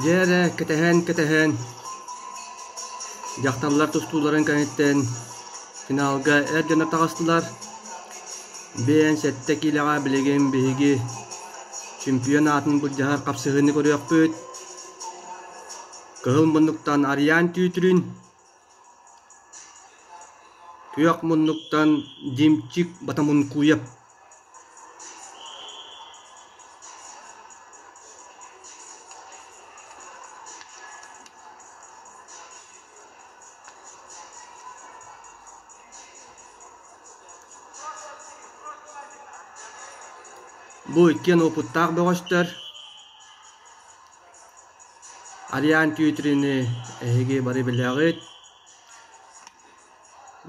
Дьэ эрэ, кэтэһэн-кэтэһэн, дьахталлар тустууларын кэнниттэн финалга эр дьоно таҕыстылар. Биэн сэттэ киилэҕэ билигин биһиги чемпион аатын былдьаһар хапсыһыыны көрүөхпүт. Кыһыл муннуктан Ариан Түүтрүн, Күөх муннуктан Димчик Батамункуев. Бу иккиэн уопуттаах бөҕөстөр. Ариан Тютрины эһиги бары билэҕит.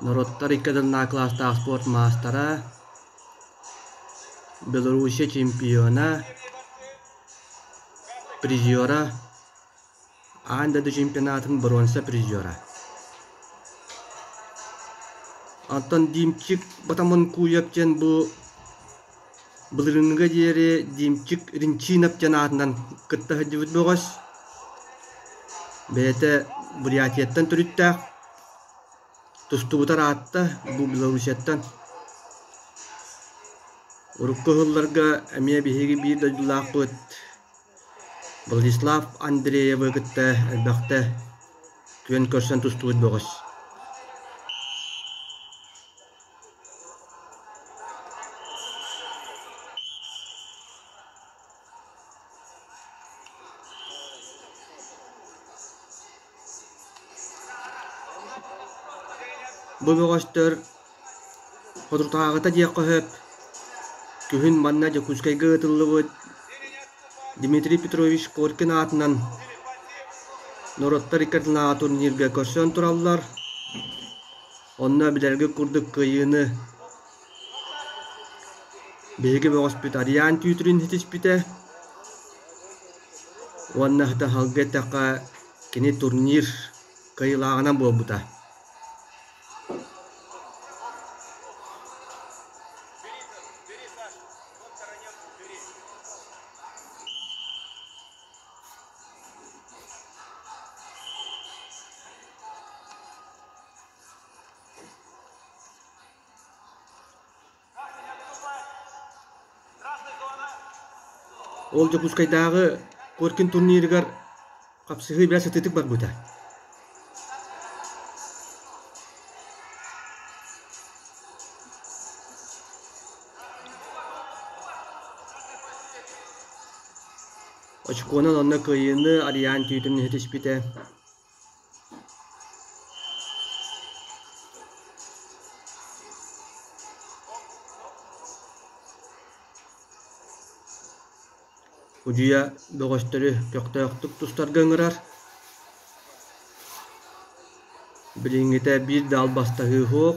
Норуоттар икки ардыларынааҕы кылаастаах спорт маастара, Белоруссия чемпиона, призера, аан дойду чемпионатын боруонса призера. Оттон Димчик Батамонкуев диэн бу Былырыыҥҥыга диэри Димчик Ринчинов диэн аатынан кытта сылдьыбыт бөҕөс. Бэйэтэ Бурятияттан төрүттээх, тустубутар аатта бу Белоруссияттан. Урукку сылларга эмиэ биһиги биир дойдулаахпыт Владислав Андреевы кытта элбэхтэ күөн көрсөн тустубут бөҕөс. Бу бөҕөстөр соторутааҕыта диэххэ сөп, күһүн манна Дьокуускайга ыытыллыбыт Дмитрий Петрович Коркин аатынан норуоттар икки ардылааҕы турнирга көрсөн тураллар. Онно билэргит курдук кыайыыны биһиги бөҕөспүт Ариан Түүтрүн ситиспитэ уонна саһылга эттэххэ кини турнир кыайыылааҕынан буолбута. Ол Дьокуускайдааҕы Коркин турнирыгар хапсыһыы бэрт сытыытык барбыта. Очкуонан онно кыайыыны Ариан түүтүн иһитиспитэ. Удьуйа бөҕөстөрү көхтөөхтүк тустарга ыҥырар. Билиҥҥитэ биир да албастаһыы суох.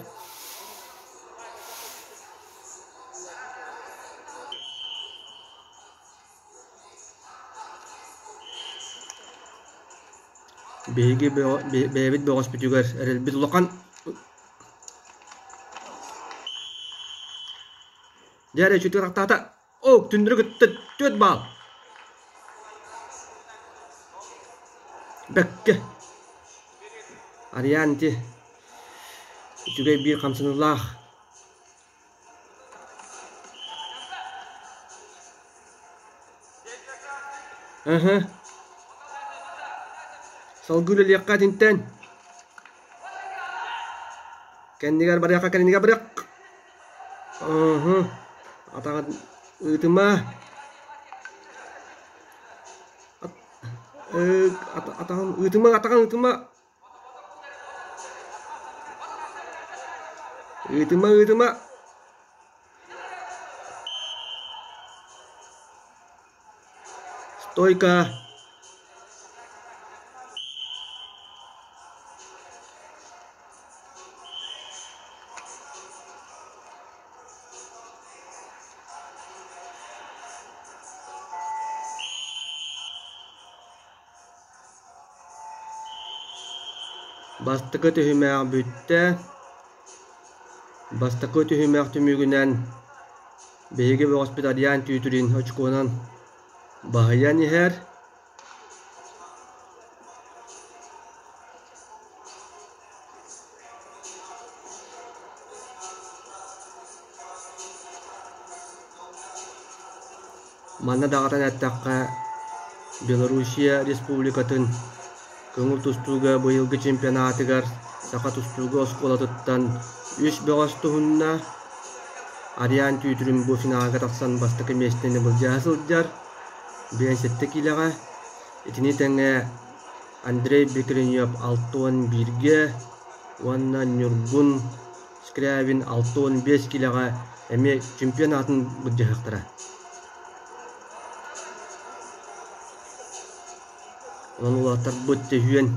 Биһиги бэйэбит бөҕөспүтүгэр эрэлбит улахан. Дьэ эрэ үчүгэй атахтаата. Оо, түннүрү кытта түөрт баал. Бэккэ. Ариан ити үчүгэй биир хамсаныылаах Ыһы. Салгыы үлэлиэххэ итинтэн. Кэннигэр барыахха, кэннигэр барыах. Ыһы. Атаҕын ыытыма. Атаҕын ыытыма, атаҕын ыытыма. Ыытыма, ыытыма. Стойка! Бастакы түһүмэх бүттэ. Бастакы түһүмэх түмүгүнэн биһиги бөҕөспүт Ариан Түүтүрин очкуонан баһыйан иһэр. Манна даҕатан эттэххэ, Белоруссия Республикатын көҥүл тустууга быйылгы чемпионатыгар саха тустууга оскуолатыттан үс бөҕөс туһунна. Ариан Түүтүрүн бу финалга тахсан бастакы миэстэни былдьаһа сылдьар, 57 киилэҕэ. Итини тэҥэ Андрей Бекренев 61-гэ уонна Ньургун Скрябин 65 киилэҕэ эмиэ чемпион аатын былдьаһыахтара. Онон уолаттарбыт түһүөн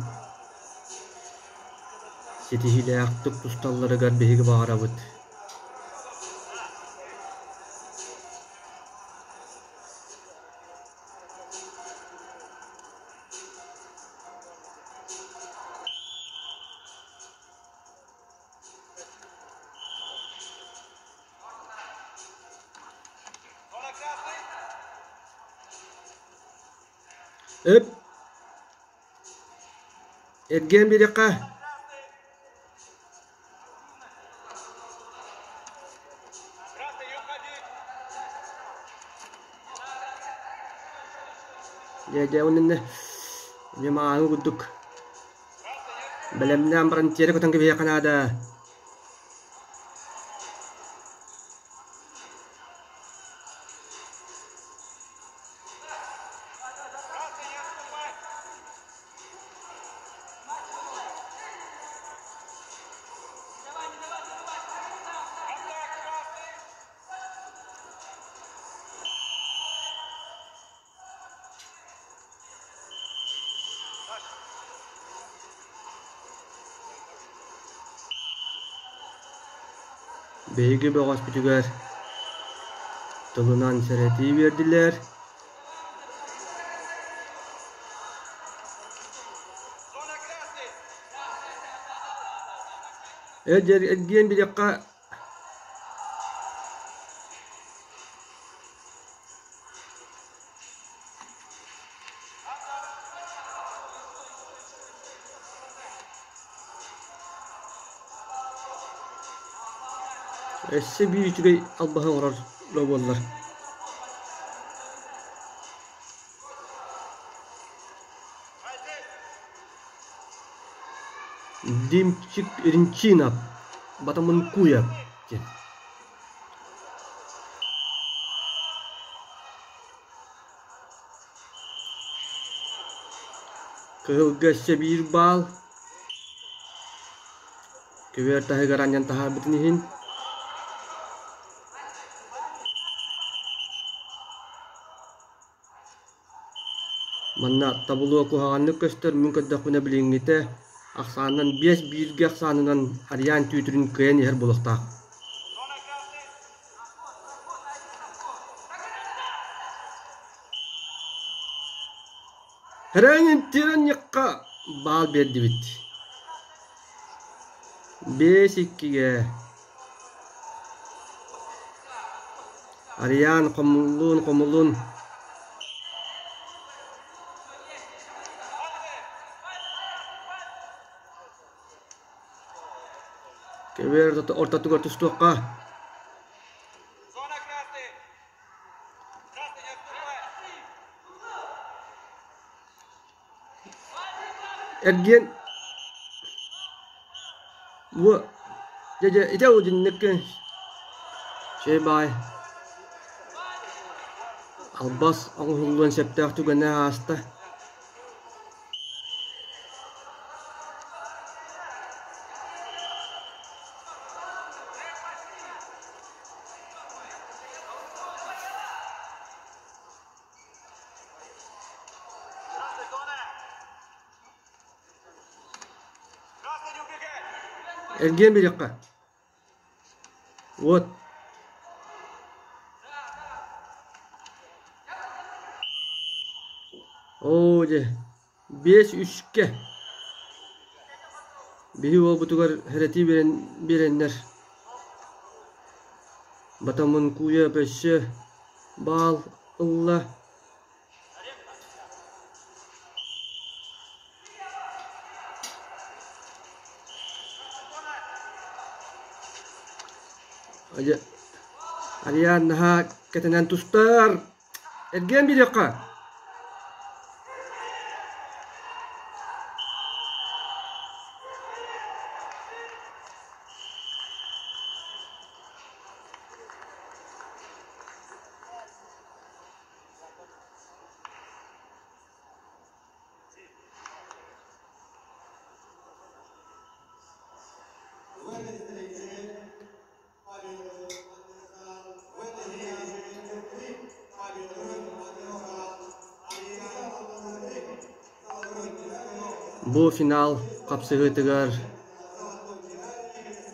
ситиһиилээхтик тусталларыгар биһиги баҕарабыт. Эп Эргиэн биэриэххэ. Дьэ, дьэ, онно эмиэ мааҕы курдук бэлэмнээн баран тиэрэ көтөн кэбиһиэххэ наада. Биһиги бөҕөспүтүгэр тылынан сэрэтии биэрдилэр. Эргиэн билиэххэ Өссө биир үчүгэй албаһы оҥорор буоллар. Димчик Ринчинов Батамынкуев диэн. Кыһылга өссө биир баал. Көбүөр таһыгар анньан таһаарбытын иһин Манна табылыа куһаҕаннык көстөр, мин көрдөхпүнэ билиҥҥитэ ахсаанынан биэс бииргэ ахсаанынан Ариан Түүтүрүн кыайан иһэр буолуохтаах. Һэрэҥин тираньыкка баал биэрдибит. 5-2-гэ Ариан хомуллун хомулун Көбүөр ортотугар тустуохха. Эргиэн бу дьэ дьэ ити удинниккин чэй баай албас оҥоһуллуон сөптөөх түгэнэ ааста. Эргиэн биэриэххэ. Вот. Оо дьэ, 5-3-кэ. Биһи уолбутугар хэрэтии биэрэн биэрэннэр Батамынкуйа өссө баал ылла. Ариан наһаа кэтэнэн тустар. Эргийэн биэриэххэ! Бу финал хапсыһыытыгар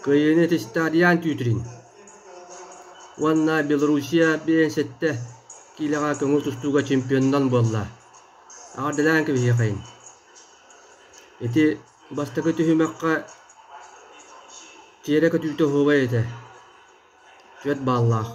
кыайыыны Тистариан Тютрин уонна Белоруссия 57 киилэҕэ көҥүл тустууга чемпионунан буолла. Эҕэрдэлээн кэбиһиэхэйин. Ити бастакы түһүмэххэ тиэрэ көтүүтэ оһуобай этэ. Түөрт бааллаах.